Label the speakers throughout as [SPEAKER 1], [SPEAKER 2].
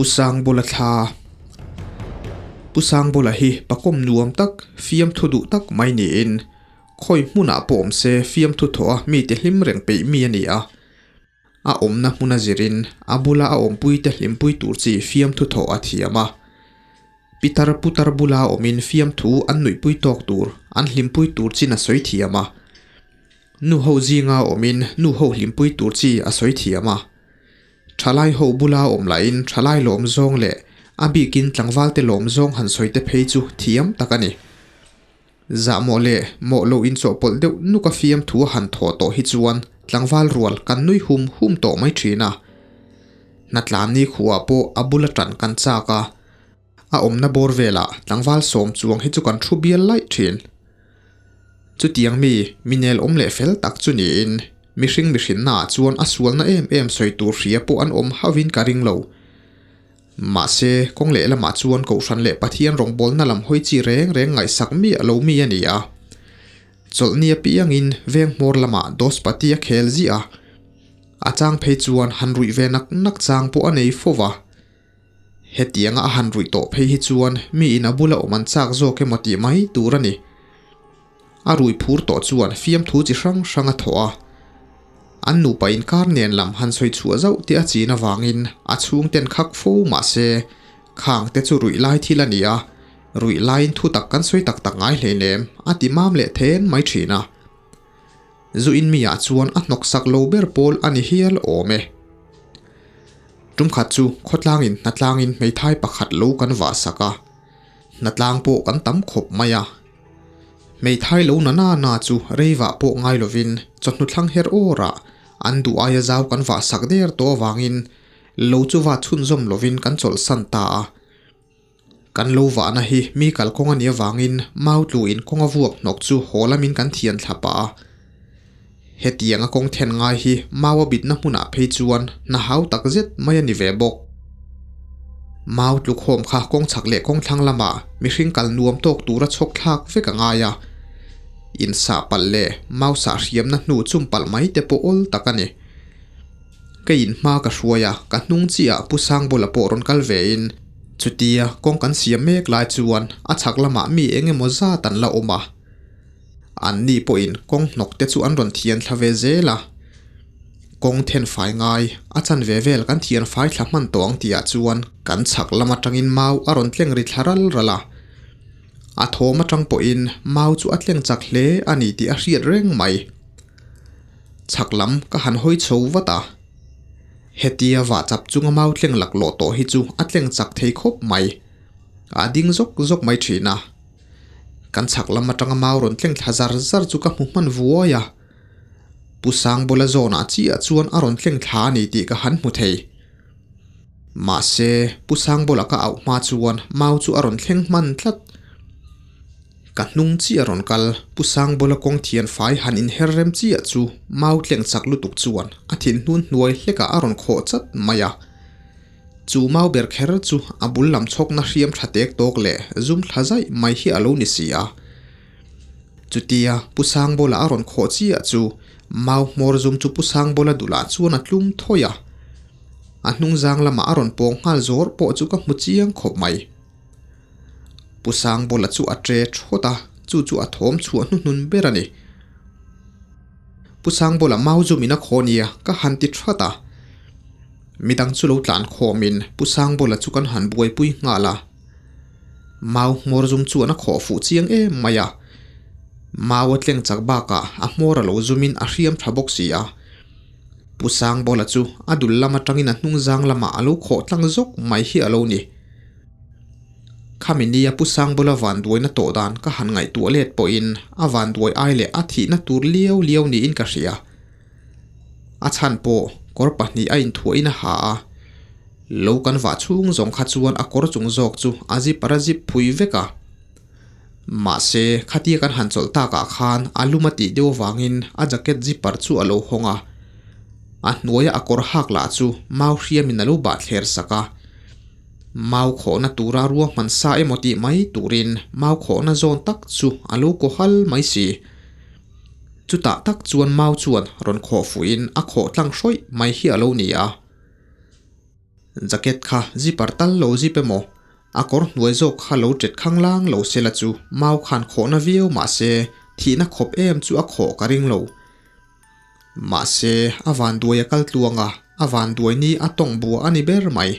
[SPEAKER 1] Pu Sangbula thla Pu Sangbula hi pakawm nuam tak, fiamthu duh tak mai niin khawi hmunah pawh awm se fiamthu thawh a mite hlim reng peih mi a ni a. A awmna hmuna zirin a bula a awmpuite hlimpui tur chi fiamthu thawh a thiam a. Pitar putar bula awmin fiamthu an nuihpui tawk tur, an hlimpui tur chin a sawi thiam a. Nu ho zinga awmin nu ho hlimpui tur chi a sawi thiam a. Thalai ho bula awm lahin thalai lawm zawng leh a bikin tlangvalte lawm zawng han sawi te phei chu thiam tak a ni. Zahmawh leh mawh lo inchawhpawlh deuh nuk a fiamthu a han thawh tawh hi chuan tlangval rual kan nui hum hum tawh mai thin a. Hnatlan ni khuah pawh a bula tan kan chak a, a awmna bawr velah tlangval sawm chuang hi chu kan thu bial laih thin. Chutiang mi, minel awm leh fel tak chu niin mihring mihrinnaah chuan a sualna em em sawi tur hria pawh an awm hauhin ka ring lo. Mahse, kawng leh lamah chuan Kohhran leh Pathian rawngbawlna lam hawi chi reng reng ngaihsak miah lo mi a ni a. Chawlhni apiangin veng hmawr lamah Dospati a khel ziah a. A chang phei chuan han ruih ve nak nak chang pawh a nei fo va. Hetianga a han ruih tawh phei hi chuan miin a bula awm an chak zawk emaw tih mai tur a ni. A rui phur tawh chuan fiamthu chi hrang hrang a thawh a. An nupa inkar nen lam han sawi chhuah zauh te a chin avangin a chhungten khak fo mah se, khang te chu ruih lai thil a ni a, ruih laiin thu tak kan sawi tak tak ngai hleinem a ti mam leh then mai thin a. Zu in mi ah chuan a hnawk sak lo ber pawl a ni hial awm e. Tum khat chu khawtlangin hnatlangin hmeithai pakhat lo kan vah sak a, hnatlang pawh kan tam khawp mai a. Hmeithai lo na na na chu reivah pawh ngai lovin chawhnu thlang her awrah an duh aia zau kan vah sak der tawh avangin lo chu va chhunzawm lovin kan chawlhsan ta a. Kan lo vahna hi mi kalkawng a nih avangin mau tluin kawng a vuak hnawk chu haw lamin kan thian thla pah a. Hetianga kawng then ngai hi mau a bitna hmunah phei chuan hna hau tak zet mai a ni ve bawk. Mau tlukhawm kha kawng chhak leh kawng thlang lamah mihring kal nuam tawk tura chhawk thlak vek a ngai a. Insah palh leh mau sah hriamna hnu chum palh mai te pawh awl tak a ni. Ka inhma ka hruai a, ka hnung chiah Pu Sangbula pawh rawn kal vein chutia kawng kan siam mek lai chuan a chhak lamah mi eng emaw zat an la awm a. An ni pawhin kawng hnawk te chu an rawn thian thla ve zel a. Kawng then fai ngai, a chanve vel kan thian fai thla hman tawh ang tihah chuan kan chhak lam atangin mau a rawn tleng ri thla ral ral a. A thawm atang pawhin mau chu a tleng chak hle a ni tih a hriat reng mai. Chhak lam ka han hawi chho vat a. Hetia vah chap chunga mau tleng laklawh tawh hi chu a tleng chak thei khawp mai. A ding zawk zawk mai thin a. Kan chhak lam atanga mau rawn tleng thla zar zar chu ka hmu hman vuai a. Pu Sangbula zawnah chiah chuan a rawn tleng thla a ni tih ka han hmu thei. Mahse, Pu Sangbula ka auh hma chuan mau chu a rawn thleng hman tlat. Ka hnung chiah rawn kal, Pu Sangbula kawng thian fai han inher rem chiah chu mau tleng chak lutuk chuan a thinhnun hnuai hlekah a rawn khawh chat mai a. Chu mau ber kher chu a bul lam chhawkna hriam tha tek tawk leh zum thla zaih mai hi a lo ni si a. Chutia Pu Sangbawla a rawn khawh chiah chu mau hmawr zum chu Pu Sangbawla dulah chuan a tlum thawi a. A hnung zang lamah a rawn pawng nghal zawr pawh chu ka hmu chiang khawp mai. Pu Sangbawla chu a tre thawt a, chu chu a thawm chhuah hnuhnun ber a ni. Pu Sangbawla mau zumin a khaw nia ka han ti that a. Midang chu lo tlan khawmin Pu Sangbawla chu kan han buaipui nghal a. Mau hmawr zum chuan a khawh fuh chiang em mai a. Mau a tleng chak bakah a hmawr a lo zumin a hriam tha bawk si a. Pu Sangbawla chu a dul lam atangin a hnung zang lamah a lo khawh tlang zawk mai hi a lo ni. Khami nia Pu Sangbawla vanduaina tawh dan ka han ngaihtuah let pawhin a vanduai ai leh a thihna tur liau liau niin ka hria. A chhan pawh kawr pahnih a inthuahin a ha a, lo kan vah chhung zawng kha chuan a kawr chung zawk chu a zip ar a zip phui vek a. Mahse, khatia kan han chawlh takah khan a lum a tih deuh avangin a jacket zipper chu a lo hawng a, a hnuaia a kawr hak lah chu mau hriamin a lo bah thler sak a. Mau khawhna tura ruahman sa emaw tih mai turin mau khawhna zawn tak chu a lo kaw hal mai si. Chutah tak chuan mau chuan rawn khawh fuhin a khawh tlang hrawih mai hi a lo ni a. Jacket kha zipper tal lo zip emaw, a kawr hnuai zawk kha lo ṭet khanglang lo sela chu mau khan khawhna viau mahse thihna khawp em chu a khawh ka ring lo. Mahse a vanduai a kal tluang a, a vanduai ni a tawng bua a ni ber mai.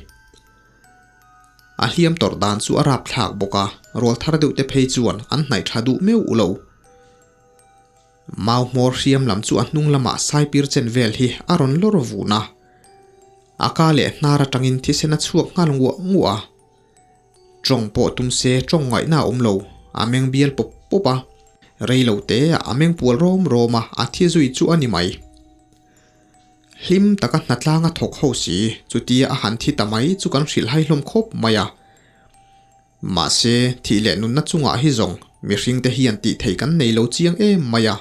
[SPEAKER 1] A hliam tawrh dan chu a rapthlak bawk a, rual thar deuh te phei chuan an hnaih tha duh meuh lo. Mau hmawr hriam lam chu a hnung lamah saipir chen vel hi a rawn lawr vun a. A ka leh hnar atangin thisen a chhuak nghal nguah nguah a. Tawng pawh tum se tawng ngaihna a awm lo, a meng bial pawp pawp a. Rei lo te a meng pual rawm rawm a, a thi zui chu a ni mai. Hlim taka hnatlang a thawk ho si, chutia a han thi ta mai chu kan hrilh hai hlawm khawp mai a. Mahse, thih leh nunna chungah hi zawng mihringte hian tih theih kan nei lo chiang em mai a.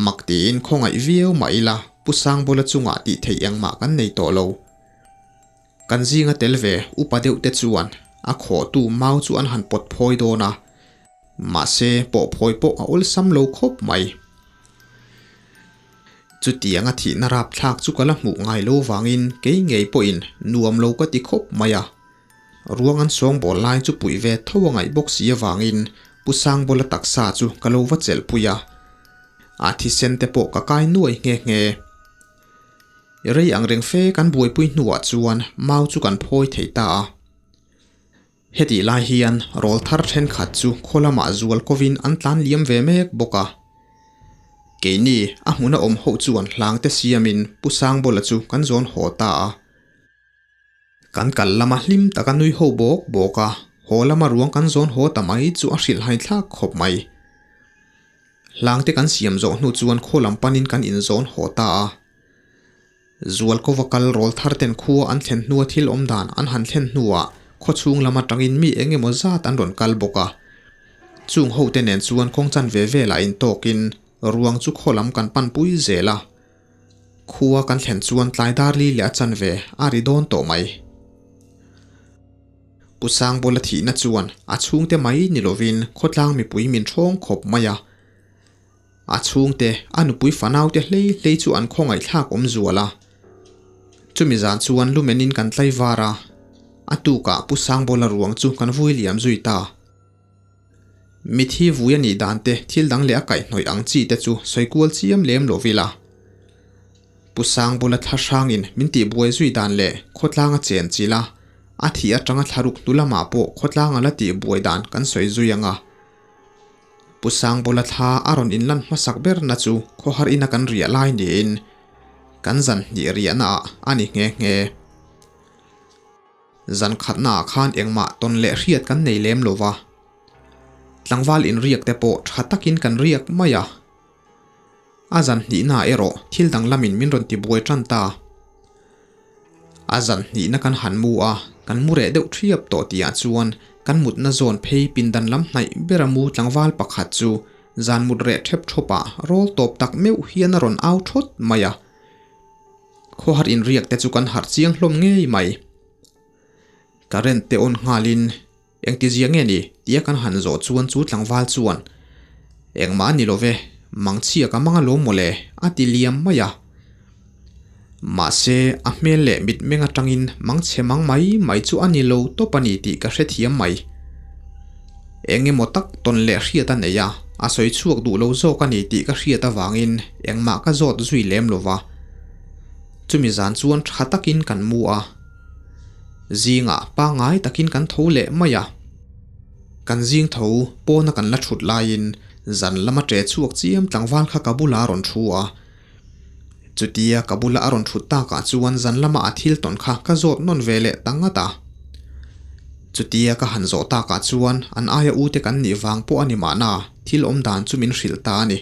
[SPEAKER 1] Mak tiin khawngaih viau mah ila Pu Sangbawla chungah tih theih engmah kan nei tawh lo. Kan zinga tel ve upa deuh te chuan a khawhtu mau chu an han pawt phawi dawn a, mahse pawh phawi pawh a awlsam lo khawp mai. Chutianga thihna rapthlak chu ka la hmuh ngai lo vangin kei ngei pawhin nuam lo ka ti khawp mai a. Ruang an sawngbawl lai chu puih ve tho a ngaih bawk si avangin Pu Sangbawla taksa chu ka lo va chelhpui a, a thisen te pawh ka kai nuai nghe nghe. Rei ang reng fe kan buaipui hnuah chuan mau chu kan phawi thei ta a. Hetih lai hian rawl thar thenkhat chu khaw lamah zual kovin an tlan liam ve mek bawk a. Keini a hmuna awm ho chuan hlangte siamin Pu Sangbawla chu kan zawn haw ta a. Kan kal lama hlim taka nui ho bawk bawk a, haw lama ruang kan zawn haw ta mai chu a hrilhhai thlak khawp mai. Hlangte kan siam zawh hnu chuan khaw lam panin kan inzawn haw ta a. Zualkova kal rawl thar ten khua an thlen hnua thil awm dan an han thlen hnuah khaw chhung lam atangin mi eng emaw zat an rawn kal bawk a. Chung hote nen chuan kawng chan ve velah intawkin ruang chu khaw lam kan panpui zel a. Khua kan thlen chuan tlai dar li leh a chanve a ri dawn tawh mai. Pu Sangbawla thihna chuan a chhungte mai ni lovin khawtlang mipui min ṭhawng khawp mai a. A chhungte, a nupui fanaute hlei hlei chu an khawngaihthlak awm zual a. Chumi zan chuan lumenin kan tlai var a, a tukah Pu Sangbawla ruang chu kan vui liam zui ta. Mithi vui a nih dan te, thil dang leh a kaihhnawih ang chi te chu sawi kual chiam lem lo vila. Pu Sangbula thla hrangin min tihbuai zui dan leh khawtlang a chen chilh a, a thih atanga thlaruk hnu lamah pawh khawtlang a la tihbuai dan kan sawi zui ang a. Pu Sangbula thla a rawn inlan hmasak berna chu khawhar ina kan riah lai niin kan zan hnih riahna ah a ni nghe nghe. Zan khatnaah khan engmah tawn leh hriat kan nei lem lo va, tlangval inriak te pawh tha takin kan riak mai a. A zan hnihnaah erawh thil dang lamin min rawn tibuai tan ta. A zan hnihna kan han mu a, kan mu reh deuh thiap tawh tihah chuan kan mutna zawn phei pindan lam hnaih bera mu tlangval pakhat chu zan mut reh thep thawpah rawl tawp tak meuh hian a rawn au thawt mai a. Khawhar inriak te chu kan harh chiang hlawm ngei mai. Current te on nghalin engtizia nge ni tia kan han zawh chuan chu tlangval chuan engmah a ni lo ve, mangchhia ka mang alawm mawle a ti liam mai a. Mahse a hmel leh mitmeng atangin mangchhe mang mai mai chu a ni lo tawp a ni tih ka hrethiam mai. Eng emaw tak tawn leh hriat a nei a, a sawi chhuak duh lo zawk a ni tih ka hriat avangin engmah ka zawt zui lem lo va. Chumi zan chuan tha takin kan mu a, zingah pangngai takin kan tho leh mai a. Kan zing tho pawna kan la thut laiin zan lama ṭe chhuak chiam tlangval kha ka bulah a rawn thu a. Chutia ka bula a rawn thut takah chuan zan lama a thil tawn kha ka zawt nawn ve leh ta ngat a. Chutia ka han zawh takah chuan an aia ute kan nih vang pawh a ni mahna thil awm dan chu min hrilh ta a ni.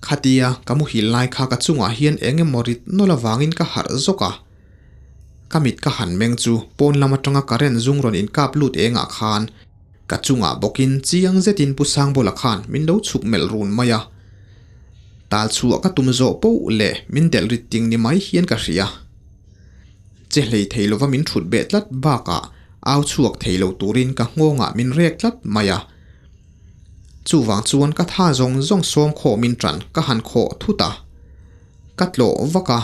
[SPEAKER 1] Khatia ka muhil lai kha ka chungah hian eng emaw rit nawlh avangin ka harh zawk a. Ka mit ka han meng chu pawn lam atanga current zung rawn inkap lut engah khan Ka chungah bawkin chiang zetin Pu Sangbawla khan min lo chhuk melh run mai a. Tal chhuah ka tum zawh poh leh min delh rit ting ni mai hian ka hria. Che hlei thei lova min thut beh tlat bakah au chhuak thei lo turin ka nghawngah min rek tlat mai a. Chuvang chuan ka tha zawng zawng sawm khawmin ṭan ka han khawh thut a. Ka tlawh vak a,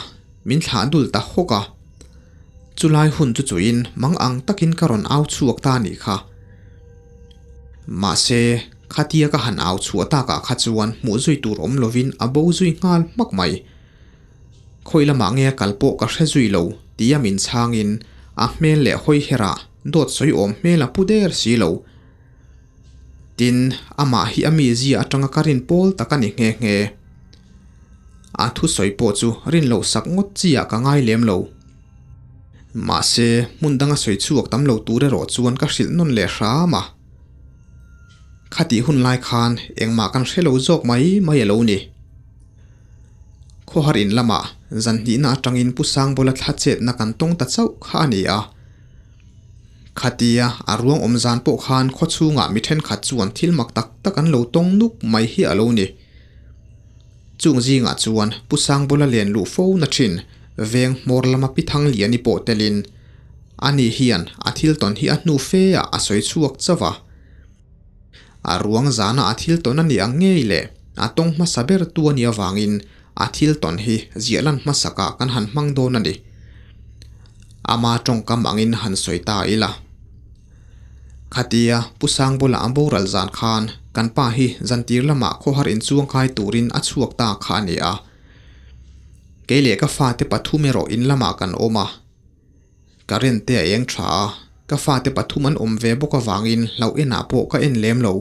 [SPEAKER 1] min thlah dul ta hawk a. Chulai hun chu chuin mang ang takin ka rawn au chhuak ta nih kha. Mahse, khatia ka han au chhuah takah kha chuan hmuh zui tur awm lovin a bo zui nghal hmak mai. Khawi lamah nge a kal pawh ka hre zui lo tia min chhangin a hmel leh hawi herah dawt sawi awm hmel a pu der si lo. Tin, amah hi a mizia atanga ka rin pawl tak a ni nghe nghe. A thusawi pawh chu rin loh sak ngawt chi ah ka ngai lem lo. Mahse, hmun danga sawi chhuak tam lo tur erawh chuan ka hrilh nawn leh hram a. Khatih hun lai khan engmah kan hre lo zawk mai mai a lo ni. Khawhar in lamah zan hnihna atangin Pu Sangbola thla chetna kan tawng ta chauh kha a ni a. Khatia a ruang awm zan pawh khan khaw chhungah mi thenkhat chuan thil mak tak tak an lo tawng nuk mai hi a lo ni. Chung zingah chuan Pu Sangbola len luh fo na thin veng hmawr lama Pi Thangliani pawh telin ani hian a thil tawn hi a hnu fe ah a sawi chhuak chauh a. A ruang zana a thil tawn a nih ang ngei le a tawng hmasa ber tu a nih avangin a thil tawn hi ziah lan hmasakah kan han hmang dawn a ni. Ama tawngkam angin han sawi ta ila. Khatia Pu Sangbola a boral zan khan kan pa hi zantir lamah khawhar inchuangkai turin a chhuak ta kha a ni a. Kei leh ka fate pathum erawh in lamah kan awm a. Current te a eng tha a, ka fate pathum an awm ve bawk avangin hlauh enah pawh ka en lem lo.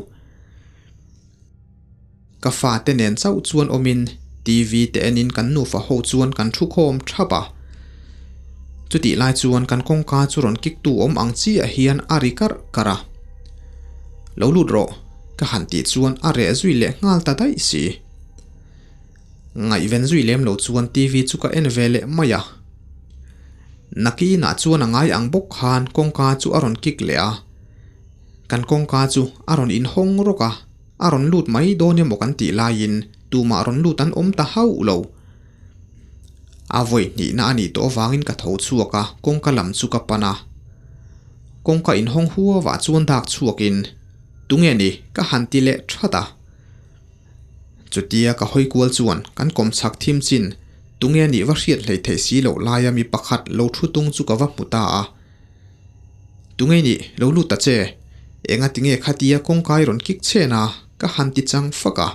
[SPEAKER 1] Ka fate nen chauh chuan awmin TV te enin kan nufa ho chuan kan thu khawm thap a. Chutih lai chuan kan kawngka chu rawn kik tu awm ang chiah hian a ri karh karh a. Lo lut rawh, ka han tih chuan a reh zui leh nghal ta daih si. Ngaihven zui lem lo chuan TV chu ka en ve leh mai a. Nakinah chuan a ngai ang bawk khan kawngka chu a rawn kik leh a. Kan kawngka chu a rawn inhawng rawk a, a rawn lut mai dawn emaw kan tih laiin tumah rawn lut an awm ta hauh lo. A vawi hnihna a nih tawh avangin ka tho chhuak a, kawngka lam chu ka pan a. Kawngka inhawng huavah chuan dak chhuakin, Tunge ni? ka han ti leh that a. Chutia ka hawi kual chuan kan kawm chhak thim chin, tunge nih va hriat hlei theih si loh laia mi pakhat lo thu tung chu ka va hmu ta a. Tunge nih lo lut ta che, enga tinge khatia kawngkai rawn kik chen a, ka han ti chang fak a.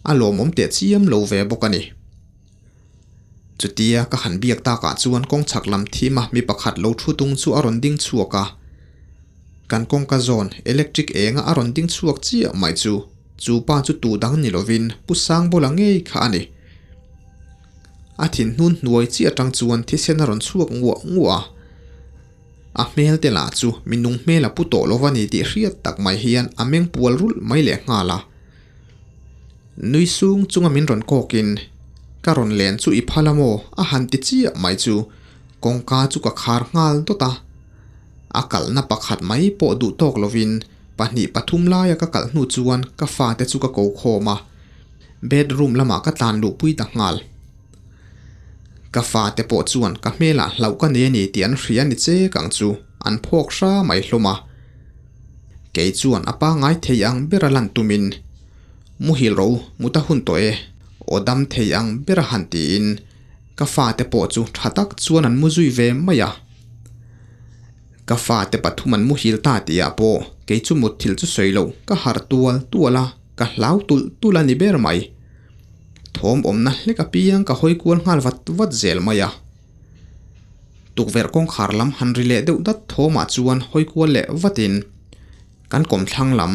[SPEAKER 1] A lawmawm teh chiam lo ve bawk a ni. Chutia ka han biak takah chuan kawng chhak lam thim a mi pakhat lo thu tung chu a rawn ding chhuak a. Kan kawngka zawn electric enga a rawn ding chhuak chiah mai chu chu pa chu tu dang ni lovin Pu Sangbola ngei kha a ni. A thin hnun hnuai chiah atang chuan thisen a rawn chhuak nguah nguah a. A hmel te lah chu mi nung hmel a pu tawh lova ni tih hriat tak mai hian a meng pual rulh mai leh nghal a. Nui sung chunga min rawn kawkin, Ka rawn len chu i phal a maw? a han ti chiah mai chu kawngka chu ka khar nghal dawt a. A kalhna pakhat mai pawh duh tawk lovin pahnih pathum laia ka kalh hnu chuan ka fate chu ka ko khawm a, bedroom lamah ka tlan luhpui ta nghal. Ka fate pawh chuan ka hmelah hlauh ka nei a ni tih an hria ni che kang chu an phawk hra mai hlawm a. Kei chuan a pangai thei ang bera lan tumin, Muhil ro, mut a hun tawh e, aw dam thei ang bera han tiin ka fate pawh chu tha tak chuan an mu zui ve mai a. Ka fate pathum an muhil ta tihah pawh kei chu mutthilh chu sawi lo, ka harh tual tual a, ka hlau tulh tulh a ni ber mai. Thawm awmna hlek apiang ka hawi kual nghal vat vat zel mai a. Tukverh kawngkhar lam han ri leh deuh dat thawmah chuan hawi kual leh vatin kan kawmthlang lam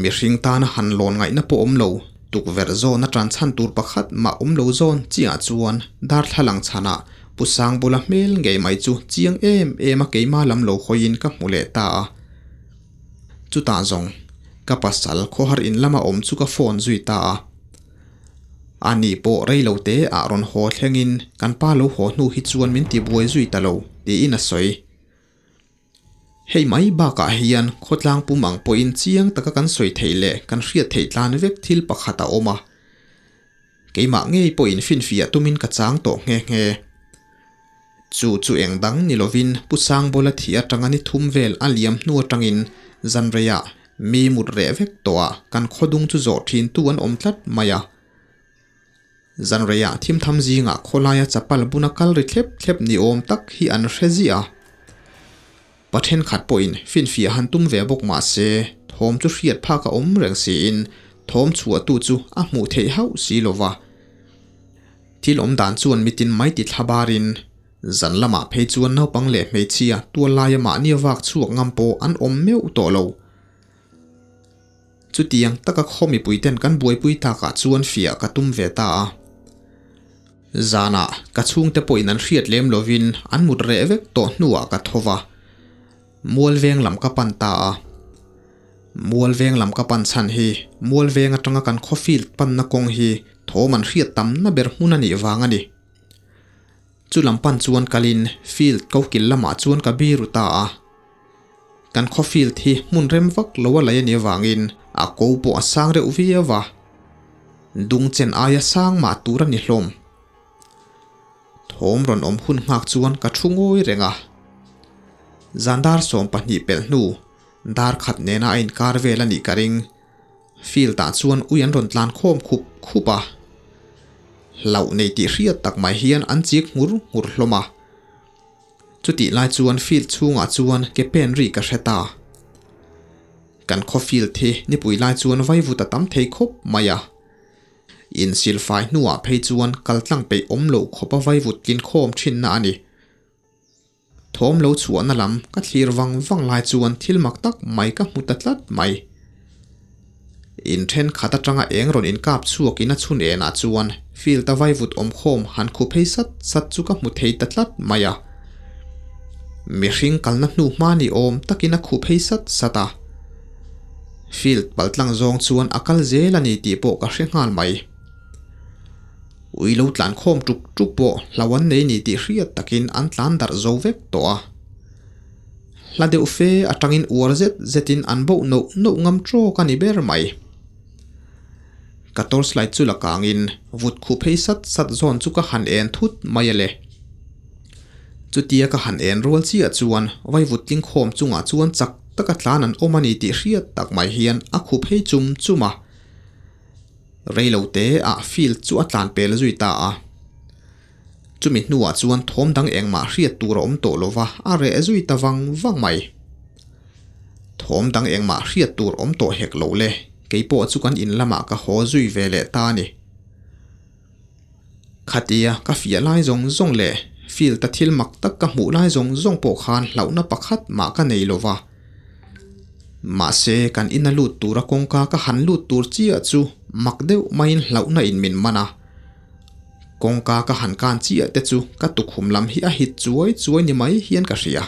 [SPEAKER 1] mihring tana han lawn ngaihna pawh awm lo tukverh zawn a tan chhan tur pakhat mah awm lo zawn chiah chuan darthlalang chhanah Pu Sangbula hmel ngei mai chu chiang em em a keimah lam lo hawiin ka hmu leh ta a. Chutah zawng, ka pasal khawhar in lama awm chu ka phone zui ta a. Ani pawh rei lo te ah rawn haw thlengin kan pa lo haw hnu hi chuan min ti buai zui ta lo, tiin a sawi. Hei mai bakah hian khawtlang pum ang pawhin chiang taka kan sawi theih leh kan hriat theih tlan vek thil pakhat a awm a. Keimah ngei pawhin finfiah tumin ka chang tawh nghe nghe. Chu chu eng dang ni lovin Pu Sangbola thih atanga ni thum vel a liam hnu atangin zanreiah mi mut reh vek tawhah kan khawdung chu zawh thin tu an awm tlat mai a. Zanreiah thimtham zingah khawlaia chapal buna kal ri thlep thlep ni awm tak hi an hre ziah a. Pa thenkhat pawhin finfiah han tum ve bawk mah se, thawm chu hriat phak a awm reng siin thawm chhuahtu chu a hmuh theih hauh si lo va. Thil awm dan chuan mitin mai ti thla barin, zan lamah phei chuan naupang leh hmeichhia tual laia mahni vak chhuak ngam pawh an awm meuh tawh lo. Chutiang taka khaw mipuiten kan buaipui takah chuan fiah ka tum ve ta a. Zanah ka chhungte pawhin an hriat lem lovin an mut reh vek tawh hnuah ka tho va, Mualveng lam ka pan ta a. Mualveng lam ka pan chhan hi Mualveng atanga kan khaw field panna kawng hi thawm an hriat tamna ber hmun a nih vang a ni. Chu lam pan chuan kalin field ko kil lamah chuan ka biru ta a. Kan khaw field hi hmun rem vak lo a lei a nih avangin a ko pawh a sang reuh viau a, dung chen aia sang mah tur a ni hlawm. Thawm rawn awm hun nghak chuan ka thu ngawi reng a. Zan dar 12 pelh hnu, dar khat nena a inkar vel a nih ka ring. Field ah chuan ui an rawn tlan khawm khup khup a, hlauh nei tih hriat tak mai hian an chik nghur nghur hlawm a. Chutih lai chuan field chhungah chuan ke pen ri ka hre ta. Kan khaw field hi nipui lai chuan vaivut a tam thei khawp mai a. Insilfai hnuah phei chuan kal tlang peih awm loh khawpa vaivut tlin khawm thinna a ni. Thawm lo chhuahna lam ka thlir vang vang lai chuan thil mak tak mai ka hmu ta tlat mai. In thenkhat atanga eng rawn inkap chhuak in a chhun enah chuan field a vaivut awm khawm han khu phei sat sat chu ka hmu thei ta tlat mai a. Mihring kalna hnu hma ni awm takin a khu phei sat sat a. Field paltlang zawng chuan a kal zel a ni tih pawh ka hre nghal mai. Ui lo tlan khawm tuk tuk pawh hlau an nei ni tih hriat takin an tlan darh zo vek tawh a. Hla deuh fe atangin uar zet zetin an boh noh noh ngam trawk a ni ber mai. Ka torchlight chu la kangin vut khuh phei sat sat zawn chu ka han en thut mai a le. Chutia ka han en rual chiah chuan vaivut tling khawm chungah chuan chak taka tlan an awm a ni tih hriat tak mai hian a khuh phei chum chum a. Reilo te ah field chu a tlan pel zui ta a. Chumi hnuah chuan thawm dang engmah hriat tur a awm tawh lo va, a reh zui ta vang vang mai. Thawm dang engmah hriat tur awm tawh hek lo le, kei pawh chu kan in lamah ka haw zui ve leh ta a ni. Khatia ka fiah lai zawng zawng leh field-a thil mak tak ka hmuh lai zawng zawng pawh khan hlauhna pakhat mah ka nei lo va. Mahse, kan ina lut tura kawngka ka han lut tur chiah chu mak deuh maiin hlauhna in min man a. Kawngka ka han kan chiah te chu ka tukhum lam hi a hit chuai chuai ni mai hian ka hria.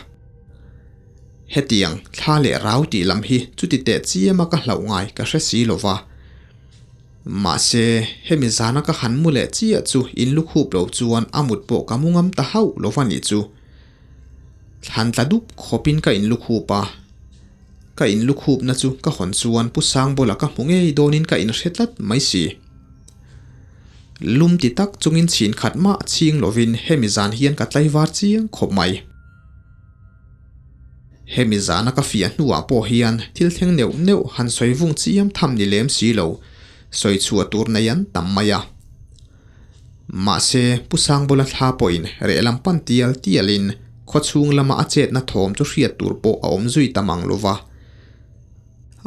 [SPEAKER 1] Hetiang thla leh rau tih lam hi chuti teh chiama ka hlauh ngai ka hre si lo va. Mahse, hemi zana ka han mu leh chiah chu in lukhup lo chuan a mut pawh ka mu ngam ta hauh lo va nih chu. Thlan tla dup khawpin ka in lukhup a. Ka in lukhupna chu ka hawn chuan Pu Sangbola ka hmu ngei dawnin ka inhre tlat mai si. Lum ti tak chungin chhin khat mah chhing lovin hemi zan hian ka tlaivar chiang khawp mai. Hemi zana ka fiah hnuah pawh hian thil thleng neuh neuh han sawi vung chiam tham ni lem si lo, sawi chhuah tur nei an tam mai a. Mahse, Pu Sangbola thla pawhin reh lam pan tial tialin khawchhung lama a chetna thawm chu hriat tur pawh a awm zui ta mang lo va.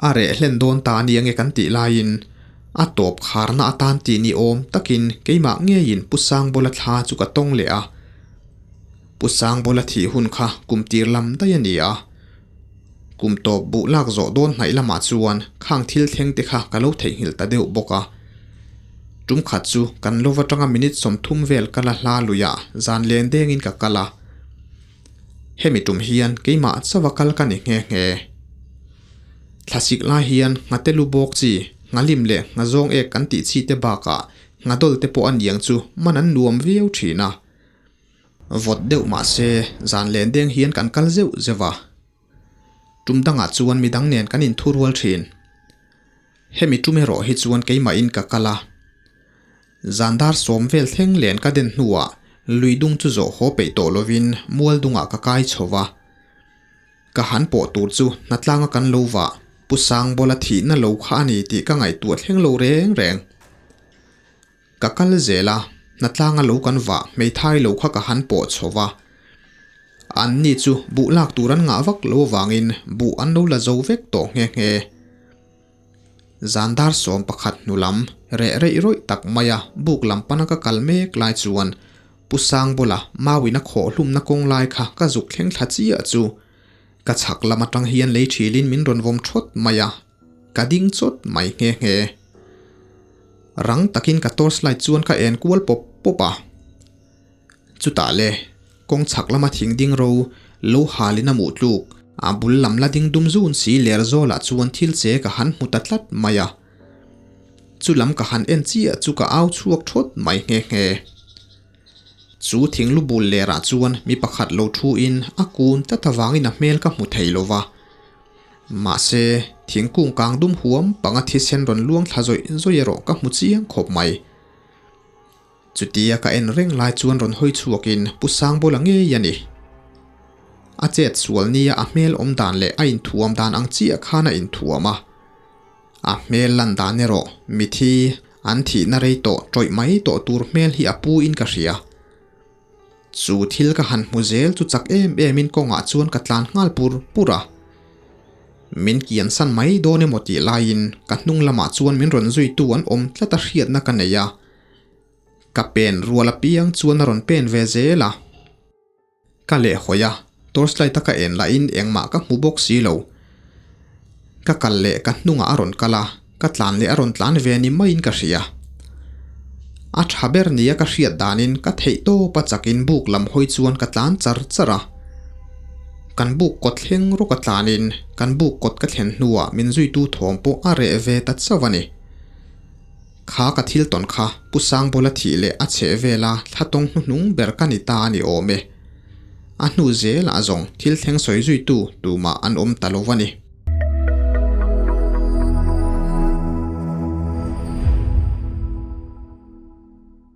[SPEAKER 1] A reh hlen dawn ta ania nge kan tih laiin a tawp kharna atan tih ni awm takin keimah ngeiin Pu Sangbola thla chu ka tawng leh a. Pu Sangbola thih hun kha kum tir lam daih a ni a. Kum tawp buh lak zawh dawn hnaih lamah chuan khang thil thleng te kha ka lo theihnghilh ta deuh bawk a. Tum khat chu kan lova tanga minute 30 vel ka la hla luiah zan len dengin ka kal a. Hemi tum hian keimah chauha kal ka ni nghe nghe. Thlasik lai hian nghate lu bawk chi, nghalim leh nghazawng ek kan tih chi te bakah nghadawl te pawh a niang chu man an nuam viau thin a. Vawt deuh mah se zan len deng hian kan kal zeuh zeuh a. Tum dangah chuan midang nen kan inthu rual thin. Hemi tum erawh hi chuan keimahin ka kal a. Zan dar sawm vel thleng len ka den hnuah lui dung chu zawh haw peih tawh lovin mual dungah ka kai chho va. Ka han pawh tur chu hnatlanga kan lo vah Pu Sangbola thihna lo kha a ni tih ka ngaihtuah thleng lo reng reng. Ka kal zel a, hnatlanga lo kan vah hmeithai lo kha ka han pawh chho va. An ni chu buh lak tur an ngah vak lo avangin buh an lo la zo vek tawh nghe nghe. Zan dar 11 hnu lam reh reih rawih tak maia buk lam pana ka kal mek lai chuan Pu Sangbawla mauin a khawh hlumna kawng lai kha ka zuk thleng thla chiah chu ka chhak lam atang hian lei thilin min rawn vawm thawt mai a, ka ding chawt mai nghe nghe. Rang takin ka torch light chuan ka en kual pawp pawp a. Chutah le, kawng chhak lama thing ding ro lo halin a muh tluk, a bul lam la ding dum zun si ler zawlah chuan thil che ka han hmu ta tlat mai a. Chu lam ka han en chiah chu ka au chhuak thawt mai nghe nghe. Chu thing lu bul lerah chuan mi pakhat lo thu in a kun tlat avangin a hmel ka hmu thei lo va. Mahse, thingkung kang dum huam panga thisen rawn luang thla zawih zawih erawh ka hmu chiang khawp mai. Chutia ka en reng lai chuan rawn hawi chhuakin Pu Sangbawla ngei a ni. A chet sual nia a hmel awm dan leh a inthuam dan ang chiah khan a inthuam a. A hmel lan dan erawh mithi an thihna rei tawh tawih mai tawh tur hmel hi a pu in ka hria. Chu thil ka han hmu zel chu chak em em in kawngah chuan ka tlan nghal pur pur a. Min kian san mai dawn emaw tih laiin ka hnung lamah chuan min rawn zuitu an awm tlat a hriatna ka nei a. Ka pen rual apiang chuan a rawn pen ve zel a. Ka lehhawi a, torchlight a ka en lahin engmah ka hmu bawk si lo. Ka kal leh ka hnungah a rawn kal a, ka tlan leh a rawn tlan ve ni maiin ka hria. A tha ber nia ka hriat danin ka theih tawp a chakin buk lam hawi chuan ka tlan char char a. Kan buk kawt thleng rawk a tlanin kan buk kawt ka thlen hnuah min zuitu thawm pawh a reh ve ta chauh a ni. Kha ka thil tawn kha Pu Sangbawla thih leh a chheh vela thla tawng hnuhnung ber ka ni ta a ni awm e. A hnu zelah zawng thil thleng sawi zuitu tumah an awm ta lo a ni.